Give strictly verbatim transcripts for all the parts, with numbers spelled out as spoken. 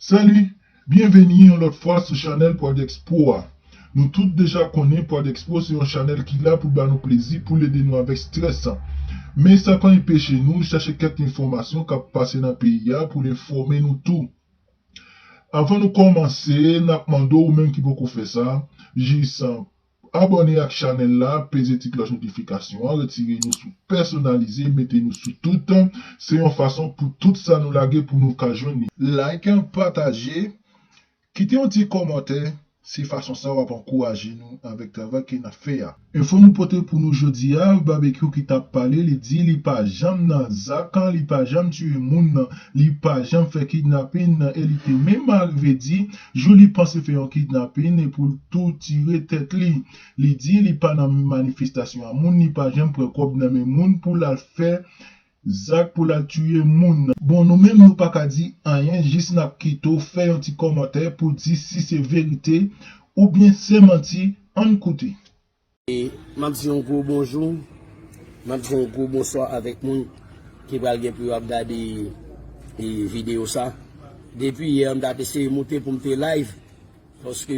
Salut! Byenveni yon lòt fwa sou chanèl Pod Expo a. Nou tout deja konnen Pod Expo se yon chanèl ki la pou ba nou plezi, pou l ede nou avèk strès. Men sa pa anpeche nou chache kèk enfòmasyon k ap pase nan peyi a pou l enfòme nou tou. Avan nou kòmanse, n ap mande w, ou menm ki poko fè sa, jis abòne ak chanèl la, peze ti klòch notifikasyon an, retire nou sou pèsonalize, mete nou sou tout. Se yon fason pou tout sa nou lage pou nou ka jwenn li. Like, pataje, kite yon ti kòmantè. Se fason sa w ap ankouraje nou avèk travay ke n ap fè a. Enfo nou pote pou nou jodi a, Babekyou ki t ap pale, li di li pa janm nan zak, li pa janm tiye moun, li pa janm fè kidnapin, e li te menm arive di, jou li panse fè yon kidnapin, e pou l tou tire tèt li. Li di li pa nan manifestasyon a moun, li pa janm pran kòb nan men moun pou l al fè zak pou l al tiye moun. Bon, nou menm nou pa ka di anyen, jis n ap kite w fè yon ti kòmantè pou di si se verite oubyen se manti, ann koute. E m ap di yon gwo bonjou, m ap di yon gwo bonswa avèk moun ki pral gen pou yo ap gade, e, videyo sa. Depi yè, m t ap eseye moute pou m te live, paske,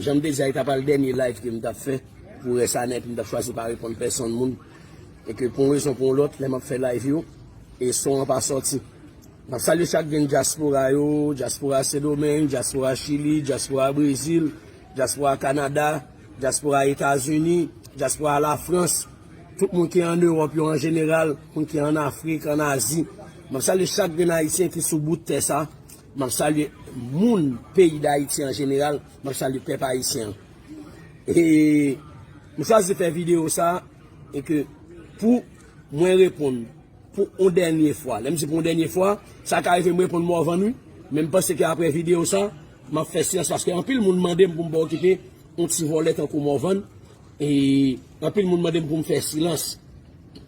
jan m te di a, li ta pral dènye live ke m t ap fè pou rès ane, epi m t ap chwazi pa reponn pèsonn moun. E ke pou yon rezon pou yon lòt, lè m ap fè live yo, e son an pa sòti. M ap salye chak grenn dyaspora yo, dyaspora Sendomeng, dyaspora Chili, dyaspora Brezil, dyaspora Kanada, dyaspora Etazini, dyaspora Lafrans, tout moun ki an Ewòp yo an jeneral, moun ki an Afrik, an Azi. M ap salye chak grenn Ayisyen ki sou bout tè sa. M ap salye moun peyi Dayiti an jeneral. M ap salye pèp ayisyen an. E m chwazi fè videyo sa, e ke pou mwen reponn pou yon dènye fwa. Lè m di pou yon dènye fwa, sa ka rive m reponn Morvan, wi. Men m panse ke apre videyo sa, m ap fè silans paske anpil moun mande m pou m pa okipe yon ti vòlè tankou Morvan. E anpil moun mande m pou m fè silans.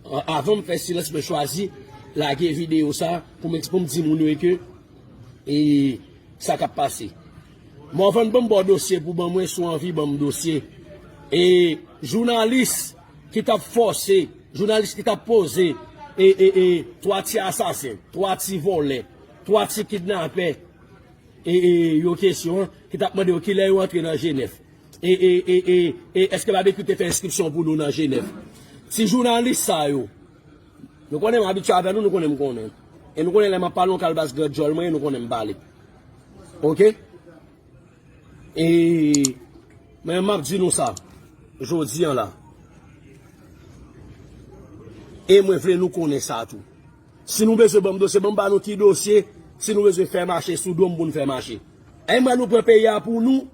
A-, avan m fè silans, mwen chwazi lage videyo sa pou m, pou m di moun yo ke e sa k ap pase. Morvan, ban m ba w dosye pou ban mwen, si w anvi ban m dosye. E jounalis ki t ap fòse, jounalis ki t ap poze, e, e, e, twa ti asasen, twa ti vòlè, twa ti kidnapè, e, e, yo kesyon, ki t ap mande yo kilè yo antre nan Jenèf. E, e, e, e, e èske Babekyou te fè enskripsyon pou nou nan Jenèf? Ti jounalis sa yo, nou konnen m abitye avè nou, nou konnen m konnen. E nou konnen lè m ap pale, yon kalbas grandjòl mwen ye, nou konnen m pale. Oke? E mwen, m ap di nou sa, jodi an la. E mwen vle nou konnen sa tou. Si nou bezwen ban m dosye, ban m ba nou ki dosye, si nou bezwen fè mache sou do m pou n fè mache. E mwen, nou pran peyi a pou nou,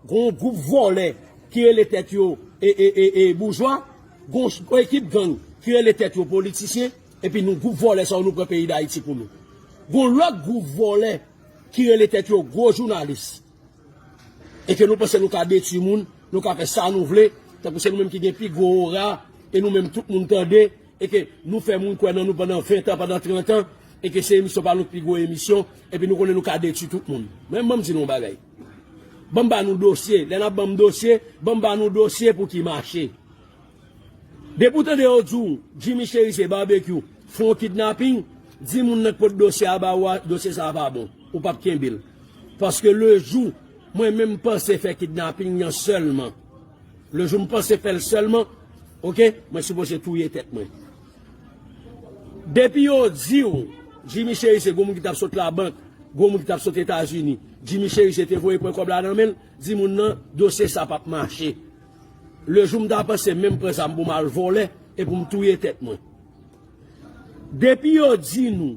gon gwoup vòlè ki rele tèt yo e, e, e, e, boujwa, gon ch-, ekip gang ki rele tèt yo politisyen, epi nou gwoup vòlè sa yo nou pran peyi Dayiti pou nou. Gon lòt gwoup vòlè ki rele tèt yo gwo jounalis. E ke nou panse nou ka detwi moun, nou ka fè sa nou vle, tankou se nou menm ki gen pi gwo ora, e nou menm tout moun tande, e ke nou fè moun kwè nan nou pandan ven tan, pandan trant an, e ke se emisyon pa nou ki pi gwo emisyon, epi nou konnen nou ka detwi tout moun. Men ban m di nou yon bagay. Ban m ba nou dosye. Lè n ap ban m dosye, ban m ba nou dosye pou ki mache. Depi w tande yo di w, Jimmy Chérizier, Babekyou, fè yon kidnaping, di moun nan k pot dosye a ba ou a, dosye sa a pa bon. Ou p ap kenbe l. Paske lejou mwen menm m panse fè kidnaping nan sèlman, lejou m panse fè l sèlman, oke, mwen sipoze touye tèt mwen. Depi yo di w, Jimmy Chérizier, gwo moun ki t ap sot labank, gwo moun ki t ap sot Etazini, Jimmy Chérizier te voye pran kòb la nan men l, di moun nan, dosye sa p ap mache. Lejou m ta panse menm pran zam pou m al vòlè e pou m touye tèt mwen. Depi yo di nou,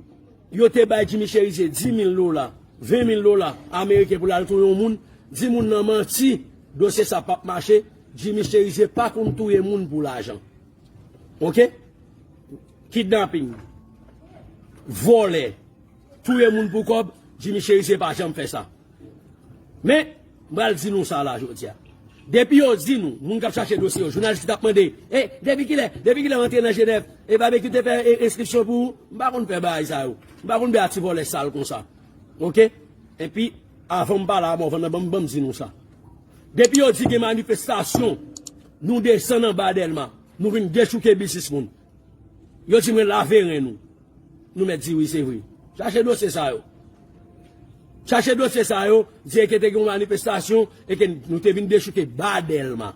yo te bay Jimmy Chérizier dis mil dola, ven mil dola ameriken pou l al touye yon moun, di moun nan manti, dosye sa p ap mache, Jimmy Chérizier pa konn touye moun pou lajan. Oke? Kidnaping, vòlè, touye moun pou kòb, Jimmy Chérizier pa janm fè sa. Men, m pral di nou sa la jodi a. Depi yo di nou, moun k ap chache dosye yo, jounalis ki t ap mande, e, depi kilè, depi kilè w antre nan Jenèf, e Babekyou te fè, e, enskripsyon pou ou, m pa konn fè bagay sa yo. M pa konn bay a ti vòlè sal konsa. Oke? Epi, avan m pale a Morvan nan, ban m, ban m di nou sa. Depi yo di gen manifestasyon, nou desann anba Dèlma, nou vin dechouke biznis moun. Yo di mwen lave ren nou. Nou mèt di wi, se vre. Chache dosye sa yo. Chache dosye sa yo, di e ke te gen yon manifestasyon e ke nou te vin dechouke ba Dèlma.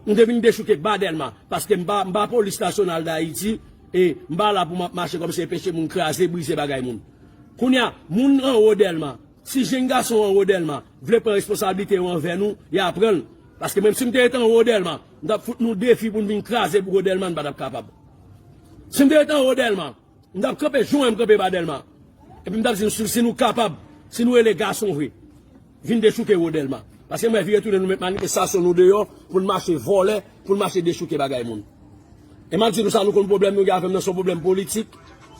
Nou te vin dechouke ba Dèlma, paske m pa, m pa polis nasyonal Dayiti, e m pa la pou m ap mache kòmsi enpeche moun kraze, brize bagay moun. Kounye a, moun anwo Dèlma, si jenn gason anwo Dèlma vle pran responsablite yo anvè nou, y a pran l. Paske menm si m te rete anwo Dèlma, m t ap fout nou defi pou n vin kraze bouwo Dèlma, n pa t ap kapab. Si m te rete anwo Dèlma, m t ap kanpe jan w wè m kanpe ba Dèlma. Epi m t ap di nou, si, si nou kapab, si nou rele gason vre, vin dechouke wo Dèlma. Paske m wè vire tounen nou met manifestasyon nou deyò pou n mache vòlè, pou n mache dechouke bagay moun. E m ap di nou sa, nou konn pwoblèm nou gen avè m nan, se yon pwoblèm politik.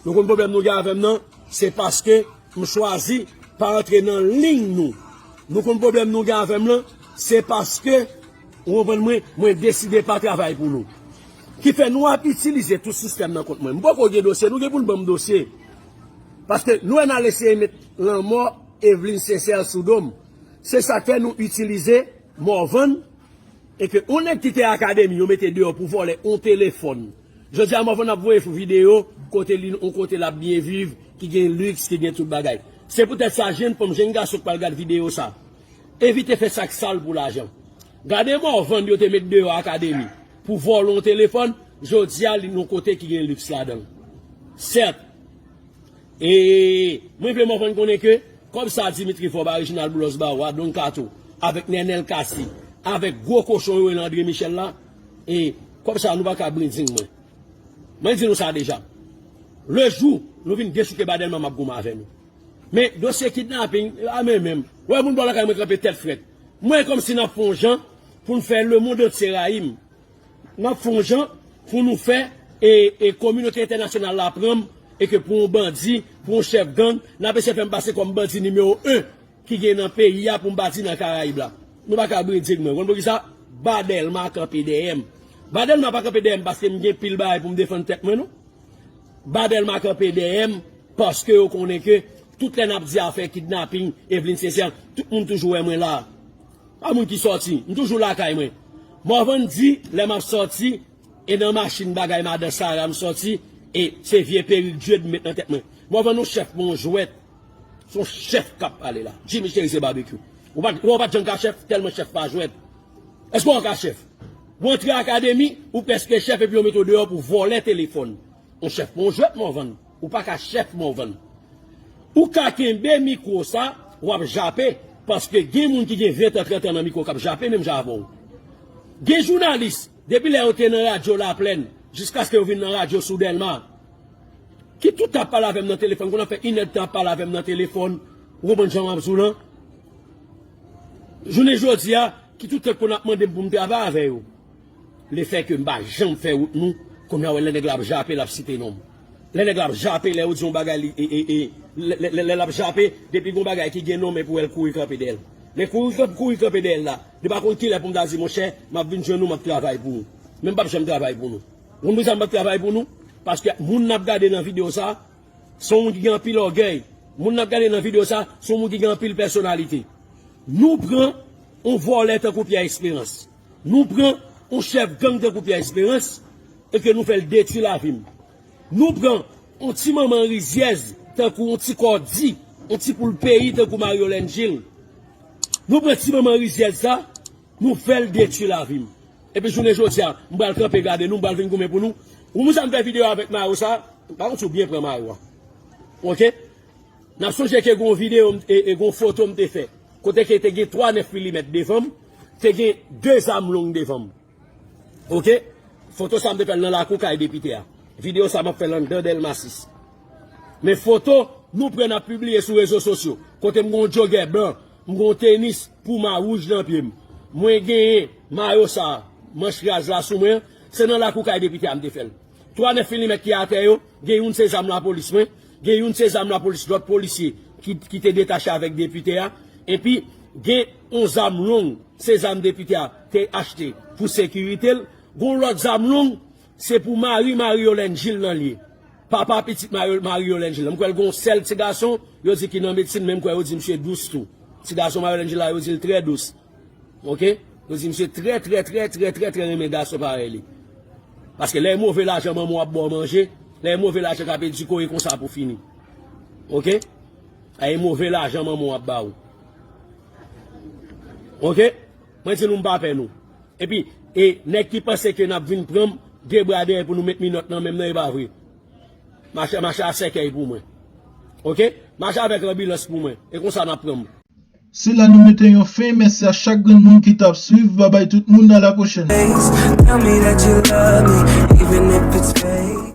Nou konn pwoblèm nou gen avè m nan, se paske m chwazi pa antre nan liy nou. Nou konn pwoblèm nou gen avè m nan, se paske, ou konprann mwen, mwen deside pa travay pou nou. Ki fè nou ap itilize tout sistèm nan kont mwen. M poko gen dosye, nou gen pou n ban m dosye. Paske nou wè n al eseye met lanmò Eveline Sincère sou do m. Se sa k fè nou itilize Morvan, e ke yon nèg ki te akademi, yo mete deyò pou vòlè yon telefòn. Jodi a, Morvan ap voye fou videyo, kote li, yon kote l ap byen viv, ki gen liks, ki gen tout bagay. Se poutèt sa, jenn fanm, jenn gason k pral gad videyo sa, evite fè sa k sal pou lajan. Gade Morvan yo te met deyò akademi pou vòlè yon telefòn, jodi a li nan yon kote ki gen liks ladan l. Sèt, e mwen vle Morvan konnen ke kòb sa Dimitri Vorbe, Reginald Boulos ba ou a, Don Kato, avèk Nènèl Cassy, avèk gwo kochon yo rele André Michel la, e kòb sa nou pa ka brinding mwen. Mwen di nou sa deja. Le jou nou vin dechouke ba Dèlma, m ap goumen avè nou. Men dosye kidnaping, a men menm. Wè moun bò lakay mwen kanpe tèt frèt. Mwen kòmsi n ap fè yon jan pou n fè lemonn antye rayi m. N ap fè yon jan pou nou fè e, e kominote entènasyonal la pran m, e ke pou yon bandi, pou yon chèf gang, n ap eseye fè m pase kòm bandi nimewo en ki gen nan peyi a pou m pa di nan Karayib la. Nou pa ka brinding mwen. Konn poukisa? Ba Dèlma kanpe dèyè m. Ba Dèlma pa kanpe dèyè m paske m gen pil bagay pou m defann tèt mwen, non. Ba Dèlma kanpe dèyè m paske yo konnen ke tout lè n ap di afè kidnaping, Eveline Sincère, tout moun toujou wè mwen la. Pa moun ki sòti, m toujou lakay mwen. Morvan di, lè m ap sòti, e nan machin bagay madan Sara m sòti, e se vye perik Dye m met nan tèt mwen. Morvan yon chèf, yon jwèt. Se yon chèf k ap pale la. Jimmy Chérizier Barbecue. Ou pa, ou pa t janm ka chèf, tèlman chèf pa jwèt. Èske w ka chèf? Ou antre akademi, ou prèske chèf, epi yo mete w deyò pou vòlè telefòn. Yon chèf pa yon jwèt, Morvan. Ou pa ka chèf, Morvan. Ou ka kenbe mikwo sa, w ap jape, paske gen moun ki gen ven tan, trant an nan mikwo k ap jape menm jan avè w. Gen jounalis, depi lè yo te nan radyo Laplèn, jiskaske yo vin nan radyo sou Dèlma, ki tout tan ap pale avè m nan telefòn, konn ap fè inèdtan ap pale avè m nan telefòn, ou konprann jan m ap di w lan? Jounen jodi a, ki tout tan konn ap mande m pou m travay avè yo. Lefètke m pa janm fè wout nou, kounye a wè lè nèg la ap jape, l ap site non m. Lè nèg la ap jape, lè yo di yon bagay, li, e, e, e, lè, lè, lè, lè l ap jape, depi gon bagay ki gen non m, epi w wè l kouri kanpe dèyè l. Men kouri, kouri kanpe dèyè l la, li pa konn kilè pou m ta di, monchè, m ap vin jwenn ou, m ap travay pou ou. Men m p ap janm travay pou nou. Ou konn poukisa m p ap travay pou nou? Paske moun n ap gade nan videyo sa, se yon moun ki gen anpil ògèy. Moun n ap gade nan videyo sa, se yon moun ki gen anpil pèsonalite. Nou pran yon vòlè tankou Pierre Espérance. Nou pran yon chèf gang tankou Pierre Espérance e ke nou fè l detwi lavi m. Nou pran yon ti manman rizyèz tankou yon ti kò di, yon ti poul peyi tankou Marie-Yolène Gilles. Nou pran ti manman rizyèz sa, nou fè l detwi lavi m. Epi jounen jodi a, m pral kanpe gade nou, m pral vin goumen pou nou. Ou moun sa m fè videyo avèk mayo sa, pa konn si w byen pran mayo a. Oke? N ap sonje ke gon videyo m- e, e gon foto m te fè. Kote ke te gen twa nèf milimèt devan m, te gen de zam long devan m. Oke? Foto sa m te fè l nan lakou kay depite a. Videyo sa m ap fè l anndan Dèlma sis. Men foto nou pran n ap pibliye sou rezo sosyo. Kote m gon jogè blan, m gon tenis puma wouj nan pye m. Mwen genyen mayo sa, manch raz la sou mwen, se nan lakou kay depite a m te fè l. Twa nèf milimèt ki atè yo, gen youn se zam lapolis mwen, gen youn se zam lapolis lòt polisye ki, ki te detache avèk depite a, epi gen yon zam long, se zam depite a te achte pou sekirite l, gon lòt zam long, se pou mari Marie-Yolène Gilles lan l ye. Papa pitit Marie-, Marie-Yolène Gilles lan. M kwè l gon sèl ti gason, yo di ki nan medsin, men m kwè yo di misye dous tou. Ti gason Marie-Yolène Gilles la, yo di l trè dous. Oke? Yo di misye trè, trè, trè, trè, trè, trè renmen gason parèy li. Paske lè e move lajan manman w ap ba w manje, lè e move lajan k ap edike w, e konsa pou fini. Oke? Ay move lajan manman w ap ba ou. Oke? Mwen di nou m pa pè nou. Epi, e nèg ki panse ke n ap vin pran m de bra dèyè pou nou met minòt nan men m nan, e pa vre. Mache, mache a sèkèy pou mwen. Oke? Mache avèk anbilans pou mwen. E konsa n ap pran m. Se la nou mete yon fen, mèsi a chak grenn moun ki t ap swiv, babay tout moun, a la pwochèn. Tell me that you love me, even if it's fake.